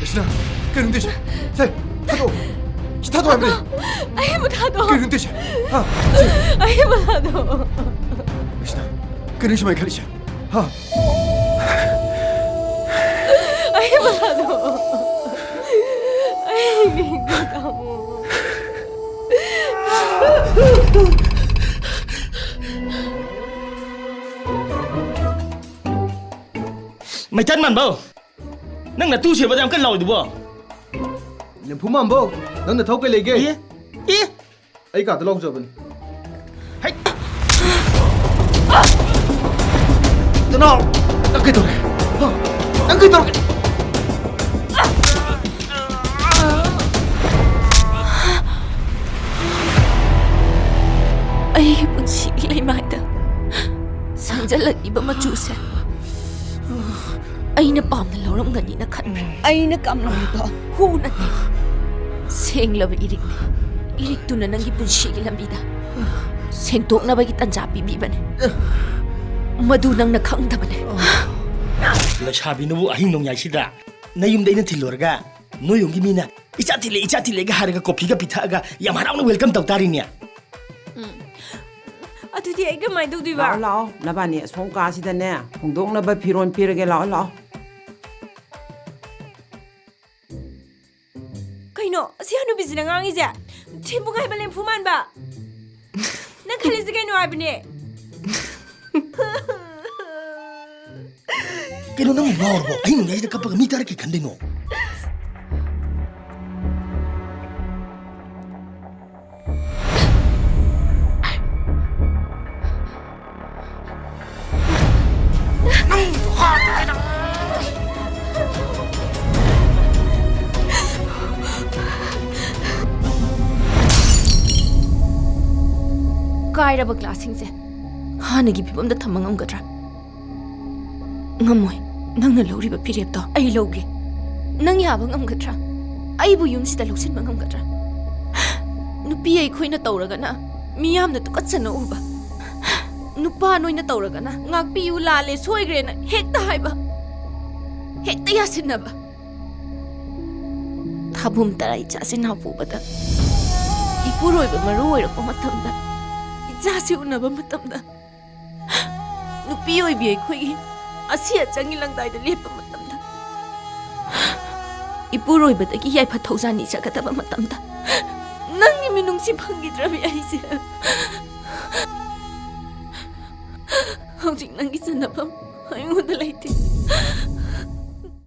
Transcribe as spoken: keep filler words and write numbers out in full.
ꯁꯤꯅ, ꯀꯩꯅꯣ ꯇꯧꯔꯤꯁꯦ? ꯁꯦ, ꯊꯥꯗꯣꯛꯑꯣ꯫ ꯁꯤ ꯊꯥꯗꯣꯛꯑꯣ ꯍꯥꯏꯕꯅꯦ꯫ ꯑꯩꯕꯨ ꯊꯥꯗꯣꯛꯑꯣ꯫ ꯀꯩꯅꯣ ꯇꯧꯔꯤꯁꯦ? ꯍꯥ? ꯁꯤ꯫ ꯑꯩꯕꯨ ꯊꯥꯗꯣꯛꯑꯣ꯫ ꯁꯤꯅ, ꯀꯩꯅꯣ ꯁꯨꯃꯥꯏꯅ ꯈꯜꯂꯤꯁꯦ? ꯍꯥ? ꯑꯩꯕꯨ ꯊꯥꯗꯣꯛꯑꯣ꯫ ꯑꯩꯒꯤ ꯇꯥꯃꯣ꯫ ꯃꯩꯇꯥꯟ ꯃꯥꯟꯕꯧ, ꯅꯪ ꯅꯇꯨ ꯁꯤꯕꯗ ꯌꯥꯝ ꯀꯟꯅ ꯂꯥꯎꯔꯤꯗꯨꯕꯣ? ꯂꯦꯝꯐꯨ ꯃꯥꯟꯕꯧ, ꯅꯪ ꯅꯊꯧ ꯀꯩ ꯂꯩꯒꯦ? ꯑꯦ? ꯑꯦ? ꯑꯩ ꯀꯥꯗ ꯂꯥꯎꯖꯕꯅꯤ꯫ ꯍꯩ! ꯅꯅꯥꯎ, ꯅꯪ ꯀꯩꯗꯧꯔꯦ? ꯍꯥ? ꯅꯪ ꯀꯩꯗꯧꯔꯒꯦ? ꯑꯩꯒꯤ ꯄꯨꯟꯁꯤꯒꯤ ꯂꯩꯃꯥꯏꯗ ꯁꯪꯖꯜꯂꯛꯂꯤꯕ ꯃꯆꯨꯁꯦ ꯑꯩꯅ ꯄꯥꯝꯅ ꯂꯧꯔꯝꯒꯅꯤꯅ ꯈꯟꯕ꯭ꯔꯥ? ꯑꯩꯅ ꯀꯝꯂꯝꯕ ꯍꯨ ꯅꯠꯇꯦ, ꯁꯦꯡꯂꯕ ꯏꯔꯤꯛꯅꯤ꯫ ꯏꯔꯤꯛꯇꯨꯅ ꯅꯪꯒꯤ ꯄꯨꯟꯁꯤꯒꯤ ꯂꯝꯕꯤꯗ ꯁꯦꯡꯗꯣꯛꯅꯕꯒꯤ ꯇꯟꯖꯥ ꯄꯤꯕꯤꯕꯅꯤ꯫ ꯃꯗꯨ ꯅꯪꯅ ꯈꯪꯗꯕꯅꯤ꯫ ꯂꯩꯁꯥꯕꯤꯅꯕꯨ ꯑꯍꯤꯡ ꯅꯣꯡꯌꯥꯏꯁꯤꯗ ꯅꯌꯨꯝꯗ ꯑꯩꯅ ꯊꯤꯜꯂꯨꯔꯒ, ꯅꯣꯏ ꯌꯨꯝꯒꯤ ꯃꯤꯅ "ꯏꯆꯥ ꯊꯤꯜꯂꯦ, ꯏꯆꯥ ꯊꯤꯜꯂꯦꯒ" ꯍꯥꯏꯔꯒ ꯀꯣꯐꯤꯒ ꯄꯤꯊꯛꯑꯒ ꯌꯥꯝ ꯍꯔꯥꯎꯅ ꯋꯦꯜꯀꯝ ꯇꯧ ꯇꯥꯔꯤꯅꯦ꯫ ꯎꯝ꯫ ꯑꯗꯨꯗꯤ ꯑꯩ ꯀꯃꯥꯏꯅ ꯇꯧꯗꯣꯏꯕ? ꯂꯥꯛꯑꯣ, ꯂꯥꯛꯑꯣ, ꯅꯕꯥꯅꯤ ꯑꯁꯣꯝ ꯀꯥꯁꯤꯗꯅꯦ, ꯍꯣꯡꯗꯣꯛꯅꯕ ꯐꯤꯔꯣꯜ ꯄꯤꯔꯒꯦ, ꯂꯥꯛꯑꯣ, ꯂꯥꯛꯑꯣ꯫ ꯀꯩꯅꯣ ꯑꯁꯤ ꯍꯅꯨꯕꯤꯁꯤꯅ ꯉꯥꯡꯉꯤꯁꯦ? ꯊꯤꯕꯨꯡ ꯍꯥꯏꯕ ꯂꯦꯝꯐꯨ ꯃꯥꯟꯕ! ꯅꯪ ꯈꯜꯂꯤꯁꯦ ꯀꯩꯅꯣ ꯍꯥꯏꯕꯅꯦ? ꯀꯩꯅꯣ, ꯅꯪ ꯉꯥꯎꯔꯕꯣ? ꯑꯍꯤꯡ ꯅꯣꯡꯌꯥꯏꯁꯤꯗ ꯀꯞꯄꯒ ꯃꯤ ꯇꯥꯔ ꯀꯩ ꯈꯟꯗꯣꯏꯅꯣ? ꯀꯥꯏꯔꯕ ꯒ꯭ꯂꯥꯁꯁꯤꯡꯁꯦ ꯍꯥꯟꯅꯒꯤ ꯐꯤꯕꯝꯗ ꯊꯝꯕ ꯉꯝꯒꯗ꯭ꯔꯥ? ꯉꯝꯃꯣꯏ꯫ ꯅꯪꯅ ꯂꯧꯔꯤꯕ ꯐꯤꯔꯦꯞꯇꯣ ꯑꯩ ꯂꯧꯒꯦ꯫ ꯅꯪ ꯌꯥꯕ ꯉꯝꯒꯗ꯭ꯔꯥ? ꯑꯩꯕꯨ ꯌꯨꯝꯁꯤꯗ ꯂꯧꯁꯤꯟꯕ ꯉꯝꯒꯗ꯭ꯔꯥ? ꯅꯨꯄꯤ ꯑꯩꯈꯣꯏꯅ ꯇꯧꯔꯒꯅ ꯃꯤꯌꯥꯝꯅ ꯇꯨꯀꯠꯆꯅ ꯎꯕ, ꯅꯨꯄꯥ ꯅꯣꯏꯅ ꯇꯧꯔꯒꯅ "ꯉꯥꯛꯄꯤꯌꯨ, ꯂꯥꯜꯂꯦ, ꯁꯣꯏꯈ꯭ꯔꯦꯅ" ꯍꯦꯛꯇ ꯍꯥꯏꯕ, ꯍꯦꯛꯇ ꯌꯥꯁꯤꯟꯅꯕ꯫ ꯈꯥꯕꯨꯝ ꯇꯔꯥ ꯏꯆꯥꯁꯤꯅ ꯄꯨꯕꯗ, ꯏꯄꯨꯔꯣꯏꯕ ꯃꯔꯨ ꯑꯣꯏꯔꯛꯄ ꯃꯇꯝꯗ, ꯏꯆꯥꯁꯤ ꯎꯅꯕ ꯃꯇꯝꯗ, ꯅꯨꯄꯤ ꯑꯣꯏꯕꯤ ꯑꯩꯈꯣꯏꯒꯤ ꯑꯁꯤ ꯑꯆꯪꯒꯤ ꯂꯪꯗꯥꯏꯗ ꯂꯦꯞꯄ ꯃꯇꯝꯗ, ꯏꯄꯨꯔꯣꯏꯕꯗꯒꯤ ꯌꯥꯏꯐ ꯊꯧꯖꯥꯟ ꯅꯤꯖꯒꯗꯕ ꯃꯇꯝꯗ, ꯅꯪꯒꯤ ꯃꯤꯅꯨꯡꯁꯤ ꯐꯪꯈꯤꯗ꯭ꯔꯕꯤ ꯑꯩꯁꯦ꯫ ꯍꯧꯖꯤꯛ ꯅꯪꯒꯤ ꯆꯟꯅꯐꯝ ꯑꯩꯉꯣꯟꯗ ꯂꯩꯇꯦ꯫